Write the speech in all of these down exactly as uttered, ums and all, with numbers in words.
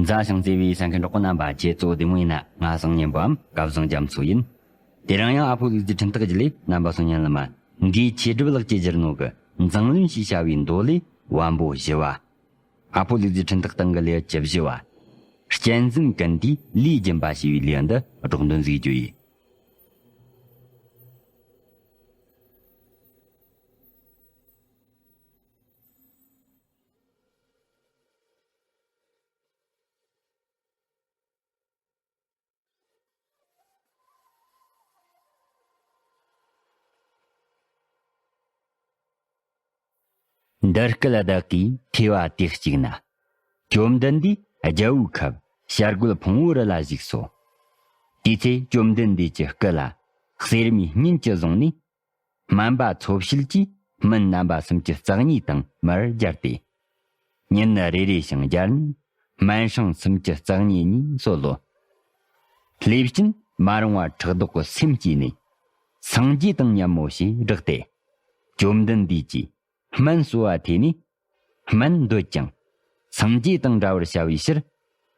མཛའ་ཞིང་བརྩེ་བའི་གསན་མཁན་གྲོགས་པོ་རྣམ་པ། ཁྱེད་ཚོ་བདེ་མོ་ཡིན་ན། ང་བཟང་ཉན་པའམ་སྐལ་བཟང་རྒྱ་མཚོ་ཡིན། དེ་རིང་ཡང་ཨ་ཕོ་ལུག་རྫི་འཕྲིན་སྟེགས་ཀྱི་ལས་རྣམ་པ་སོ་ཉན་ལ་མ་འགའི་ཆེ་སྒྲུབ་ལགས་ཀྱིས་བསྒྱུར་ནོ་གི་མཛངས་བླུན་ཞེས་བྱ་བའི་མདོ་ལས་བམ་པོ་བཞི་བ། ཨ་ཕོ་ལུག་རྫི་འཕྲིན་སྟེགས་སྟེང་གི་ལས་བཅུ་བཞི་བ། གཅན་གཟན་ཀུན་ཏུའི་ལས་སྦྱིན་པ་ཞེས་པའི་ལས་འདི་སྒྲོག་འདོན་ཟིག་རྒྱུ་ཡིན། འདི་སྐད་བདག་གིས་ཐོས་པ་དུས་གཅིག་ན། བཅོམ་ལྡན་འདས་རྒྱལ་པོའི་ཁབ་བྱ་རྒོད་ཕུང་པོའི་རི་ལ་བཞུགས་སོ། དེའི་ཚེ་བཅོམ་ལྡན་འདས་ཀྱི་སྐུ་ལ་གསེར་མའི་སྙན་གྱིས་བཟུང་ནས། སྨན་པ་འཚོ་བྱེད་ཀྱིས་སྨན་རྣམ་པ་སུམ་ཅུ་རྩ་གཉིས་དང་མར་སྦྱར་ཏེ། ཉིན་རེ་རེ་ཞིང་སྦྱར་ནས་སྨན་སྲང་སུམ་ཅུ་རྩ་གཉིས་གཉིས་གསོལ་ལོ། ལྷས་བྱིན་མ་རུངས་པ་ཕྲག་དོག་གི་སེམས་སྐྱེས་ནས། སངས་རྒྱས་དང་མཉམ་མོ་ཞེས་བསྒྲགས་ཏེ། བཅོམ་ལྡན་འདས་ཀྱིས་སྨན་གསོལ་བ་ཐོས་ནས་སྨན་འདོད་ཅིང་། སངས་རྒྱས་དང་འདྲ་བར་བྱ་བའི་ཕྱིར།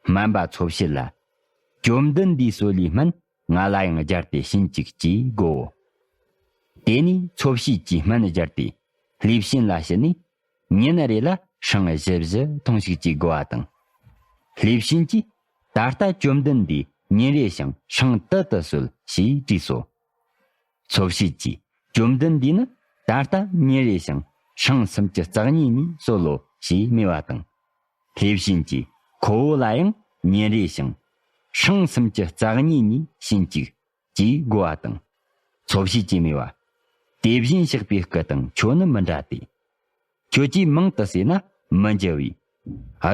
སྨན་པ་འཚོ་བྱེད་ལ། བཅོམ་ལྡན་འདས་གསོལ་བའི་སྨན་ང་ལ་ཡང་སྦྱར་ཏེ་བྱིན་ཅིག་ཅེས་བསྒོའོ། དེ་ནས་འཚོ་བྱེད་ཀྱིས་སྨན་སྦྱར་ཏེ་ལྷས་བྱིན་ལ་བྱིན་ནས། ཉིན་རེ་ལ་སྲང་བཞི་བཞི་འཐུང་ཞིག་ཅེས་བསྒོ་བ་དང་། ལྷས་བྱིན་གྱིས་ད་ལྟ་བཅོམ་ལྡན་འདས་ཉིན་རེ་ཞིང་སྲང་དུ་དུ་གསོལ་ཞེས་དྲིས་སོ། འཚོ་བྱེད་ཀྱིས་བཅོམ་ལྡན་འདས་ནི་ད་ལྟ་ཉིན་རེ་ཞིང་སྲང་སུམ་ཅུ་རྩ་གཉིས་གཉིས་གསོལ་ལོ་ཞེས་སྨྲས་པ་དང་། ལྷས་བྱིན་གྱིས་ཁོ་བོ་ལ་ཡང་ཉིན་རེ་ཞིང་སྲང་སུམ་ཅུ་རྩ་གཉིས་གཉིས་བྱིན་ཅིག་ཅེས་བསྒོ་བ་དང་། འཚོ་བྱེད་ཀྱིས་སྨྲས་པ། དེ་བཞིན་གཤེགས་པའི་སྐུ་དང་ཁྱོད་ནི་མི་འདྲ་སྟེ། ཁྱོད་ཀྱིས་མང་དུ་བསྲེས་ན་མི་འཇུ་བས།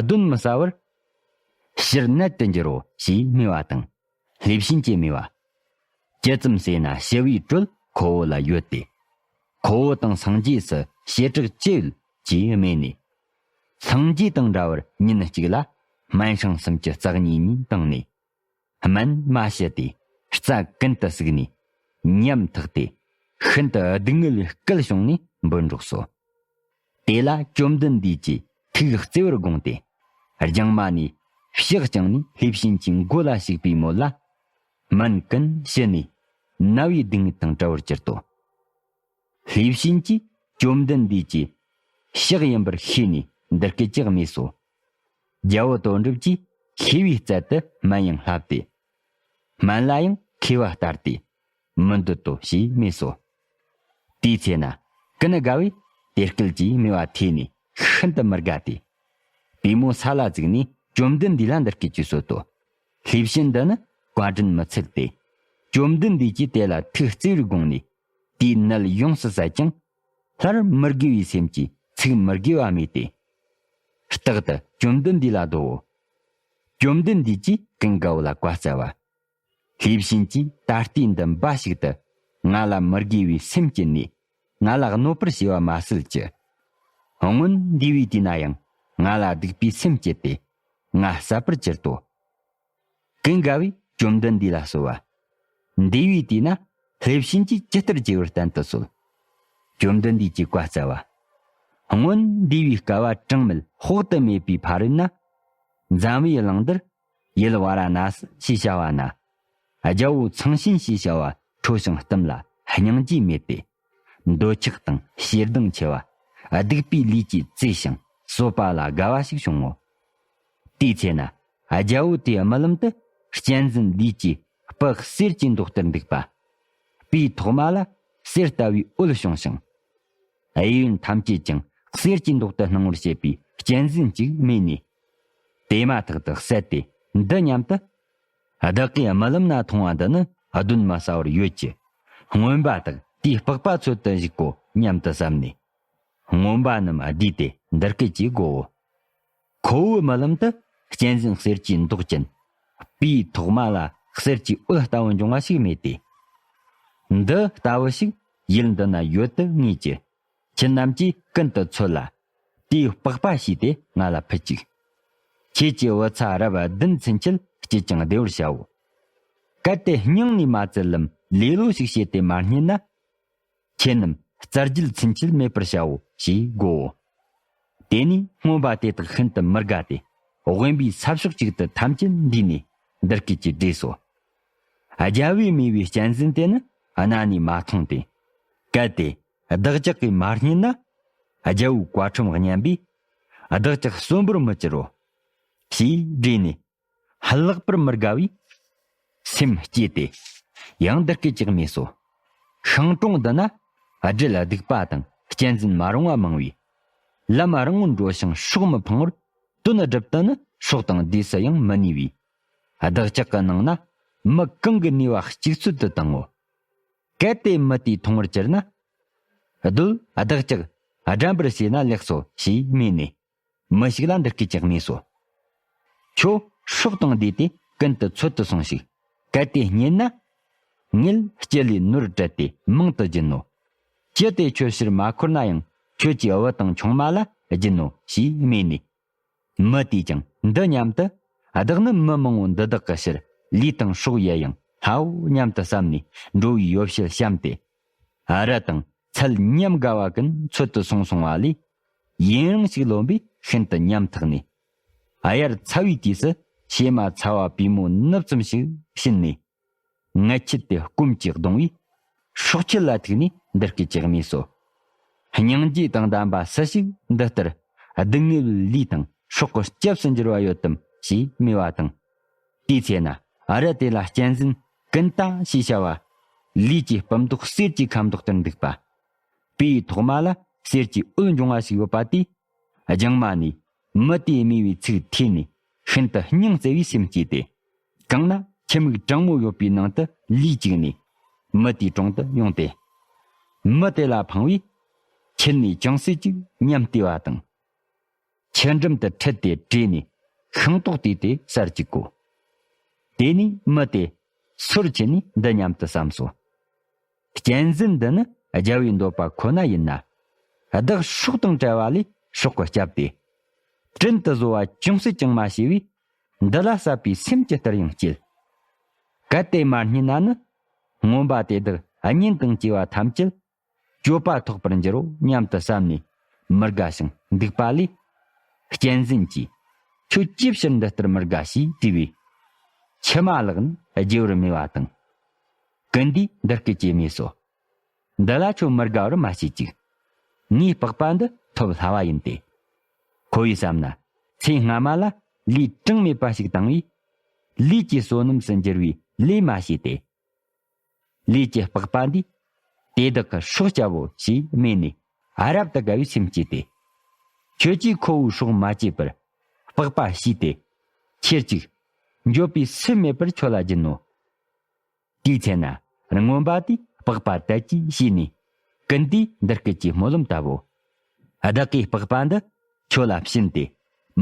གདོན་མི་ཟ་བར་ཕྱིར་ནད་དུ་འགྱུར་རོ་ཞེས་སྨྲས་པ་དང་། ལྷས་བྱིན་གྱིས་སྨྲས་པ། ཇི་ཙམ་བསྲེས་ན་ཞི་བའི་དྲོད་ཁོ་བོ་ལ་ཡོད་དེ། ཁོ་བོ་དང་སངས་རྒྱས་སུ་བྱེ་བྲག་ཅི་ཡོད་ཅེས་སྨྲས་ནས། སངས་རྒྱས་དང་འདྲ་བར་ཉིན་གཅིག་ལ་སྨན་སྲང་སུམ་ཅུ་རྩ་གཉིས་གཉིས་བཏང་ནས། སྨན་མ་ཞུ་སྟེ་རྩྭ་ཀུན་ཏུ་ཟུག་ནས་ཉམ་ཐག་སྟེ་ཤིན་ཏུ་སྡུག་བསྔལ་བའི་སྐད་བྱུང་ནས་འབོད་འགྲོགས་སོ། དེ་ལ་བཅོམ་ལྡན་འདས་ཀྱིས་ཐུགས་བརྩེ་བར་དགོངས་ཏེ་རྒྱང་མ་ནས་ཕྱག་བརྐྱངས་ནས་ལྷས་བྱིན་གྱི་མགོ་ལ་ཞུགས་པའི་མོད་ལ། སྨན་ཀུན་ཞུ་ནས་ན་བའི་སྡུག་བསྔལ་དང་བྲལ་བར་གྱུར་ཏོ། ལྷས་བྱིན་གྱིས་བཅོམ་ལྡན་འདས་ཀྱི་ཕྱག་ཡིན་པར་ཤེས་ནས་འདི་སྐད་ཅེས་སྨྲས་སོ། རྒྱལ་པོ་དོན་གྲུབ་ཀྱིས་མཁས་པའི་རྩལ་དུ་སྨན་ཡང་བསླབས་ཏེ། སྨན་ལ་ཡང་མཁས་པ་ལྟར་ཏེ་མི་འདོད་དོ་ཞེས་སྨྲས་སོ། དེའི་ཚེ་ན་ཀུན་དགའ་བོས་དེ་སྐད་ཀྱེས་སྨྲས་པ་ཐོས་ནས་ཤིན་ཏུ་མི་དགའ་སྟེ། པུས་མོ་ས་ལ་བཙུགས་ནས་བཅོམ་ལྡན་འདས་ལ་འདི་སྐད་ཅེས་གསོལ་ཏོ། ལྷས་བྱིན་འདི་ནི་བཀའ་དྲིན་མི་ཚད་དེ། བཅོམ་ལྡན་འདས་ཀྱིས་དེ་ལ་ཐུགས་བརྩེ་བར་དགོངས་ནས། དེའི་ནད་ཡོངས་སུ་ཟད་ཀྱང་། སླར་མི་དགེ་བའི་སེམས་ཀྱིས་ཚིག་མི་དགེ་བ་སྨྲས་ཏེ། རྟག་ཏུ་བཅོམ་ལྡན་འདས་ལ་བསྡོའོ། བཅོམ་ལྡན་འདས་ཀྱིས་ཀུན་དགའ་བོ་ལ་བཀའ་སྩལ་བ། ལྷས་བྱིན་གྱིས་ད་ལྟའི་འདི་འབའ་ཞིག་ཏུ་ང་ལ་མི་དགེ་བའི་སེམས་བསྐྱེད་ནས་ང་ལ་གནོད་པར་བྱས་པ་མ་བསལ་གྱི། སྔོན་འདས་པའི་དུས་ན་ཡང་ང་ལ་སྡིག་པའི་སེམས་བསྐྱེད་དེ་ང་བསད་པར་གྱུར་ཏོ། ཀུན་དགའ་བོས་བཅོམ་ལྡན་འདས་ལ་གསོལ་བ། འདས་པའི་དུས་ན་ལྷས་བྱིན་གྱིས་ཇི་ལྟར་བྱས་པར་བསྟན་དུ་གསོལ། བཅོམ་ལྡན་འདས་ཀྱིས་བཀའ་སྩལ་བ། སྔོན་འདས་པའི་བསྐལ་པ་གྲངས་མེད་དཔག་ཏུ་མེད་པའི་ཕ་རོལ་ན། འཛམ་བུའི་གླིང་འདིར་ཡུལ་ཝཱ་ར་ཎ་སི་ཞེས་བྱ་བ་ན། རྒྱལ་པོ་ཚངས་ཆེན་ཞེས་བྱ་བ་ཁྲོ་ཞིང་གཏུམ་ལ་སྙིང་རྗེ་མེད་དེ། འདོད་ཆགས་དང་ཞེ་སྡང་ཆེ་བ། སྡིག་པའི་ལས་ཀྱིས་གཙེས་ཤིང་གསོད་པ་ལ་དགའ་བ་ཞིག་བྱུང་ངོ་། དེའི་ཚེ་ན་རྒྱལ་པོ་དེའི་རྨི་ལམ་དུ་གཅན་གཟན་ལུས་ཀྱི་སྤུ་གསེར་གྱི་མདོག་ལྟར་འདུག་པ། སྤུའི་ཐོག་མ་ལ་གསེར་ལྟ་བུའི་འོད་བྱུང་ཞིང་། གཡས་གཡོན་ཐམས་ཅད་ཀྱང་གསེར་གྱི་མདོག་ཏུ་སྣང་བར་བྱེད་པའི་གཅན་གཟན་ཅིག་རྨིས་ནས། དེ་མ་ཐག་ཏུ་བསད་དེ་འདི་སྙམ་དུ། བདག་གིས་རྨི་ལམ་ན་མཐོང་བ་འདི་ནི་གདོན་མི་ཟ་བར་ཡོད་ཀྱི། རྔོན་པ་དག་དེའི་པགས་པ་འཚོལ་དུ་གཞུག་གོ་སྙམ་དུ་བསམས་ནས། རྔོན་པ་རྣམས་བསྡུས་ཏེ་འདི་སྐད་ཅེས་བསྒོའོ། ཁོ་བོའི་རྨི་ལམ་དུ་གཅན་གཟན་གསེར་གྱི་མདོག་ཅན། སྤུའི་ཐོག་མ་ལ་གསེར་གྱི་འོད་ལྟ་བུ་འབྱུང་བ་ཞིག་རྨིས་ཏེ། འདི་ལྟ་བུ་ཞིག་ཡུལ་འདི་ན་ཡོད་དུ་ངེས་ཀྱི། ཁྱེད་རྣམས་ཀྱིས་ཀུན་ཏུ་འཚོལ་ལ། དེའི་པགས་པ་བཤུས་ཏེ་ང་ལ་ཕུལ་ཅིག། ཁྱེད་ཀྱི་བུ་ཚ་རབས་བདུན་ཚུན་ཆད་སྐྱིད་ཅིང་བདེ་བར་བྱའོ། གལ་ཏེ་སྙིང་ནས་མ་བཙལ་ལམ་ལེ་ལོ་ཞིག་བྱས་ཏེ་མ་རྙེད་ན། ཁྱེད་རྣམས་རྩ་རྒྱུད་ཚུན་ཆད་མེད་པར་བྱའོ་ཞེས་བསྒོའོ། དེ་ནས་རྔོན་པ་དེ་དག་ཤིན་ཏུ་མི་དགའ་སྟེ། དབེན་པའི་ས་ཕྱོགས་ཅིག་ཏུ་ཐམས་ཅད་འདུས་ནས་འདི་སྐད་ཅེས་བགྲེས་སོ། རྒྱལ་བས་མོས་པའི་གཅན་གཟན་དེ་ནི་གནའ་ནས་མ་མཐོང་སྟེ། གལ་ཏེ་བདག་ཅག་གིས་མ་རྙེད་ན། རྒྱལ་པོའི་བཀའ་ཁྲིམས་བསྙེན་པས་བདག་ཅག་གསོན་པོར་མི་གྱུར་རོ། ཞེས་བགྲེས་ནས། ལྷག་པར་མི་དགའ་བའི་སེམས་སྐྱེས་ཏེ། ཡང་འདི་སྐད་ཅེས་སྨྲས་སོ། ཤིང་གྲོང་འདི་ན་སྦྲུལ་གདུག་པ་དང་གཅན་གཟན་མ་རུངས་པ་མང་བས། ལམ་རིང་བོར་འགྲོ་ཞིང་སྲོག་མི་ཕངས་པར་དོན་བསྒྲུབ་ཏུ་ནི་སྲོག་དང་སྡོས་སུ་ཡང་མི་ནུས་པས། བདག་ཅག་གི་ནང་ན་མི་གང་གི་ནུས་པ་གཅིག་ཚོད་དུ་བཏང་ངོ་། གལ་ཏེ་མི་དེས་མཐོང་བར་གྱུར་ན། གདོད་བདག་ཅག་དགྲམ་པར་བྱས་ན་ལེགས་སོ་ཞེས་སྨྲས་ནས། མི་ཞིག་ལ་འདི་སྐད་ཅེས་སྨྲས་སོ། ཁྱོད་སྲོག་དང་བསྡོས་ཏེ་ཀུན་ཏུ་འཚོལ་དུ་སོང་ཞིག་གལ་ཏེ་རྙེད་ན། ངེད་ལྕི་ལས་ནོར་བྲལ་ཏེ་མང་དུ་སྦྱིན་ནོ། ཅི་སྟེ་ཁྱོད་ཕྱིར་མ་འཁོར་ན་ཡང་ཁྱོད་ཀྱི་བུ་དང་ཆུང་མ་ལ་སྦྱིན་ནོ་ཞེས་སྨྲས་ནས། མི་དེས་ཀྱང་འདི་སྙམ་དུ། བདག་ནི་མི་མང་བོ་འདི་དག་གི་ཕྱིར་ལུས་དང་སྲོག་ཡལ་ཡང་སླའོ་སྙམ་དུ་བསམས་ནས་འགྲོ་བའི་ཡོ་བྱད་བཤམས་ཏེ། རི་དང་ཚལ་ཉམས་དགའ་བ་ཀུན་འཚོལ་དུ་སོང་སོང་བ་ལས། ཡུན་རིང་ཞིག་ལོན་པས་ཤིན་ཏུ་ཉམ་ཐག་ནས། དབྱར་ཚ་བའི་དུས་སུ་བྱེ་མ་ཚ་བ་པུས་མོ་ནུབ་ཙམ་ཞིག་ཕྱིན་ནས། ངལ་ཁྱད་དེ་སྐོམ་གྱིས་གདུང་བས། སྲོག་ཁྱེར་ལ་ཐུག་ནས་འདི་སྐད་ཅེས་སྨྲས་སོ། སྙིང་རྗེ་དང་ལྡན་པ་སུ་ཞིག་འདི་ལྟར་སྡུག་བསྔལ་ལུས་དང་སྲོག་གི་སྐྱབས་སུ་འགྱུར་བ་ཡོད་དམ་ཞེས་སྨྲས་པ་དང་། དེའི་ཚེ་ན་རི་དེ་ལ་གཅན་གཟན་ཀུན་ཏ་ཞེས་བྱ་བ། ལུས་ཀྱི་སྤུ་མདོག་གསེར་གྱི་ཁ་མདོག་ལྟར་འདུག་པ། པའི་ཐོག་མ་ལ་གསེར་གྱི་འོད་འབྱུང་བ་ཞིག་ཡོད་པ་དེས། སྦྱང་མ་ནས་མི་དེས་སྨྲས་པའི་ཚིག་ཐོས་ནས་ཤིན་ཏུ་སྙིང་བརྩེ་བའི་སེམས་སྐྱེས་ཏེ། གང་ན་ཁྱི་མིག་གྲང་མོ་ཡོད་པའི་ནང་དུ་ལུས་བཅུག་ནས་མི་དེའི་དྲུང་དུ་ཡོང་སྟེ། མི་དེ་ལ་འཕངས་པས། ཁྱི་ནས་ཅུང་ཟད་ཅིག་ཉམས་བལྟས་པ་དང་། ཁྱི་འགྲམ་དུ་ཁྲིད་དེ་བྲོས་ནས་ཤིང་ཏོག་དེ་དེ་སར་བཅུག་གོ། དེ་ནས་མི་དེ་སོར་ཕྱིན་ནས་འདི་སྙམ་དུ་བསམས་སོ། གཅན་གཟན་འདི་ནི་རྒྱལ་བའི་འདོད་པ་ཁོ་ན་ཡིན་ན། བདག་སྲོག་དང་བྲལ་བ་ལས་སྲོག་གི་སྐྱབས་ཏེ། དྲིན་དུ་གཟོ་བ་ཅུང་ཟད་ཀྱང་མ་བྱས་པས། འདི་ལ་བསླབ་པའི་སེམས་ཀྱི་ལྟར་ཡང་སྐྱེད། གལ་ཏེ་མ་རྙེད་ན་ནི། རྔོན་པ་དེ་དག་གཉེན་དང་བཅས་པ་ཐམས་ཅད། སྤྱོད་པ་ཐོགས་པར་འགྱུར་རོ་སྙམ་དུ་བསམས་ནས་མི་དགའ་ཞིང་འདུག་པ་ལས། གཅན་གཟན་གྱིས། ཁྱོད་ཅིའི་ཕྱིར་འདི་ལྟར་མི་དགའ་ཞེས་དྲིས་པས། མཆི་མ་བླགས་ནས་རྒྱལ་བུར་སྨྲས་པ་དང་། ཀུན་ཏས་འདི་སྐད་ཅེས་སྨྲས་སོ། འདི་ལ་ཁྱོད་མི་དགའ་བར་མ་བྱེད་ཅིག་ངའི་པགས་པ་འདི་ཐོབ་སླ་བ་ཡིན་ཏེ། ཁོ་བོས་བསམ་ན། ཚེ་སྔ་མ་ལ་ལུས་གྲངས་མེད་པ་ཞིག་བཏང་བས། ལུས་ཀྱི་བསོད་ནམས་སུ་འགྱུར་བའི་ལས་མ་བྱས་ཏེ། ལུས་ཀྱི་པགས་པ་འདིས་དེ་དག་གི་སྲོག་བསྐྱབ་བོ་ཞེས་སྨྲས་ནས་རབ་ཏུ་དགའ་བའི་སེམས་སྐྱེས་ཏེ། ཁྱོད་ཀྱིས་ཁོ་བོའི་སྲོག་མ་བཅད་པར་པགས་པ་བཤུས་ཏེ། ཁྱེར་ཅིག་འགྱོད་པའི་སེམས་མེད་པར་ཁྱོད་ལ་སྦྱིན་ནོ། དེའི་ཚེ་ན་རྔོན་པ་དེས་པགས་པ་དལ་གྱིས་བཤུས་ནས་ཀུན་ཏས་འདི་སྐད་ཀྱི་སྨོན་ལམ་བཏབ་བོ། བདག་གིས་པགས་པ་འདི་ཁྱོད་ལ་བྱིན་ཏེ།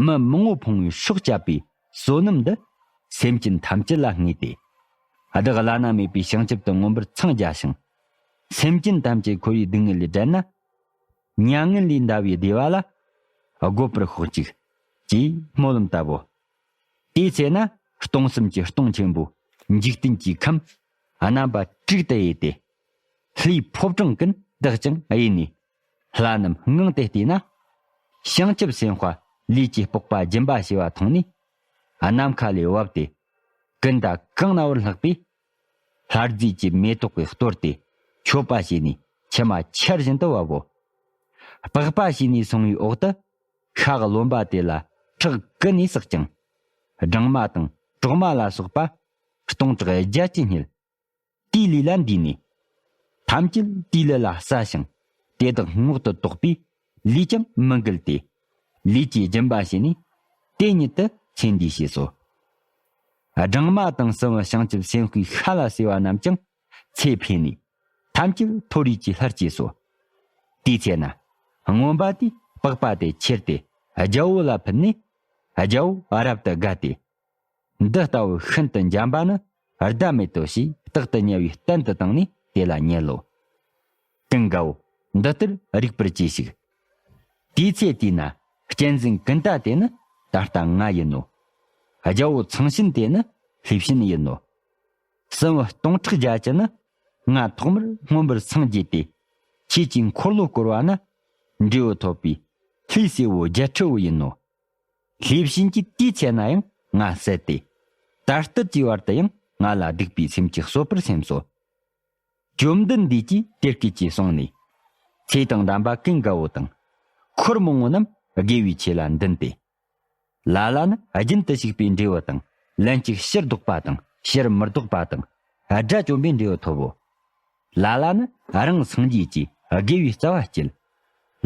མི་མང་པོ་ཕོངས་པའི་སྲོག་བསྐྱབས་པའི་བསོད་ནམས་འདི་སེམས་ཅན་ཐམས་ཅད་ལ་བསྔོས་ཏེ། བདག་བླ་ན་མེད་པའི་བྱང་ཆུབ་ཏུ་མངོན་པར་འཚང་རྒྱ་ཞིང་། སེམས་ཅན་ཐམས་ཅད་འཁོར་བའི་སྡུག་བསྔལ་ལས་བསྒྲལ་ན། མྱ་ངན་ལས་འདའ་བའི་བདེ་བ་ལ་བགོད་པར་ཤོག་ཅིག་ཅེས་སྨོན་ལམ་བཏབ་བོ། དེའི་ཚེ་ན་སྟོང་གསུམ་གྱི་སྟོང་ཆེན་པོ་འཇིག་རྟེན་གྱི་ཁམས་རྣམ་པ་དྲུག་ཏུ་དབྱེ་སྟེ། ལྷའི་ཕོ་བྲང་ཀུན་བདག་ཀྱང་དབྱེ་ནས། ལྷ་རྣམས་ངང་དུ་བལྟས་ན། བྱང་ཆུབ་སེམས་དཔའ་ལུས་ཀྱི་སྤོབས་པ་སྦྱིན་པ་བྱས་པ་མཐོང་ནས། ནམ་མཁའ་ལས་བབས་ཏེ། ཀུན་ཏ་གང་ན་བར་ལྷགས་པས། ལྷ་རྫས་ཀྱི་མེ་ཏོག་གིས་གཏོར་ཏེ་མཆོད་པ་བྱས་ནས་མཆི་མ་ཆར་བཞིན་དུ་བབ་བོ། པགས་པ་བཤུས་ནས་སོང་བའི་འོག་ཏུ། ཤ་གི་རློན་པ་དེ་ལ་ཁྲག་ཀུན་ནས་བསགས་ཀྱང་། སྦྲང་མ་དང་གྲོག་མ་ལ་སོགས་པ་སྟོང་ཕྲག་བརྒྱད་ཅུ་སྙེད། དེའི་ལུས་ལ་འདུས་ནས། ཐམས་ཅད་དེའི་ལུས་ལ་ཟ་ཞིང་། དེ་དག་སྔོག་ཏུ་དོགས་པས་ལུས་ཀྱང་མི་འགུལ་ཏེ། ལུས་ཀྱི་སྦྱིན་པ་བྱས་ནས་དེ་ཉིད་དུ་ཚེ་འདས་ཞེས་སོ། སྦྲང་མ་དང་སྲིན་བུ་བྱང་ཆུབ་སེམས་དཔའི་ཤ་ལ་ཟོས་པ་རྣམས་ཀྱང་ཚེ་འཕོས་ནས་ཐམས་ཅད་མཐོ་རིས་ཀྱི་ལྷར་སྐྱེས་སོ། དེའི་ཚེ་ན་རྔོན་པ་དེས་པགས་པ་དེ་ཁྱེར་ཏེ་རྒྱལ་པོ་ལ་ཕུལ་ནས། རྒྱལ་པོ་རབ་ཏུ་དགའ་སྟེ། འདི་ལྟ་བུ་ཤིན་ཏུ་འཇམ་པ་ནི་ཟླ་མེད་དོ་ཞེས་རྟག་ཏུ་དམྱལ་བའི་གཏན་དུ་བཏང་ནས་དེ་ལ་ཉལ་ལོ། ཀུན་དགའ་བོ། འདི་ལྟར་རིག་པར་གྱིས་ཤིག་དེའི་ཚེ་དེས་ན་གཅན་གཟན་ཀུན་ཏ་དེ་ནི་ད་ལྟ་ང་ཡིན་ནོ། རྒྱལ་པོ་ཚངས་ཞིན་དེ་ནི་ལྷས་བྱིན་ཡིན་ནོ། སྲིན་བུ་སྟོང་ཕྲག་བརྒྱད་ཅུ་ནི་ང་ཐོག་མར་མངོན་པར་སངས་རྒྱས་ཏེ། ཆོས་ཀྱི་འཁོར་ལོ་བསྐོར་བ་ན་འབྲས་བུ་ཐོབ་པའི་ལྷའི་སྲས་པོ་བརྒྱད་ཁྲི་བོ་ཡིན་ནོ། ལྷས་བྱིན་གྱིས་དུས་ཚེ་ན་ཡང་ང་བསད་དེ། ད་ལྟ་དུས་བར་དུ་ཡང་ང་ལ་སྡིག་པའི་སེམས་ཀྱིས་གསོད་པར་སེམས་སོ། བཅོམ་ལྡན་འདས་ཀྱིས་དེ་སྐད་ཅེས་གསུངས་ནས། ཚེ་དང་ལྡན་པ་ཀུན་དགའ་བོ་དང་། འཁོར་མང་བོ་རྣམས་དགེ་བའི་ཆོས་ལ་འདུན་ཏེ། ལ་ལ་ནི་རྒྱུན་དུ་ཞུགས་པའི་འབྲས་བུ་དང་། ལན་གཅིག་ཕྱིར་ལྡོག་པ་དང་ཕྱིར་མི་ལྡོག་པ་དང་། དགྲ་བཅོམ་པའི་འབྲས་བུ་ཐོབ་བོ། ལ་ལ་ནི་རང་སངས་རྒྱས་ཀྱི་དགེ་བའི་རྩ་བ་བསྐྱེད།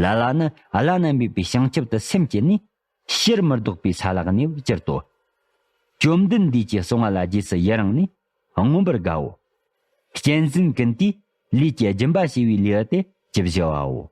ལ་ལ་ནི་བླ་ན་མེད་པའི་བྱང་ཆུབ་ཏུ་སེམས་བསྐྱེད་ནས། ཕྱིར་མི་ལྡོག་པའི་ས་ལ་གནས་པར་གྱུར་ཏོ། བཅོམ་ལྡན་འདས་ཀྱིས་གསུངས་པ་ལ་རྗེས་སུ་ཡི་རང་ནས་མངོན་པར་དགའ་བོ། གཅན་གཟན་ཀུན་ཏུ་ལུས་ཀྱི་སྦྱིན་པ་བྱས་པའི་ལུས་དེ་ཇི་བཞི་བའོ།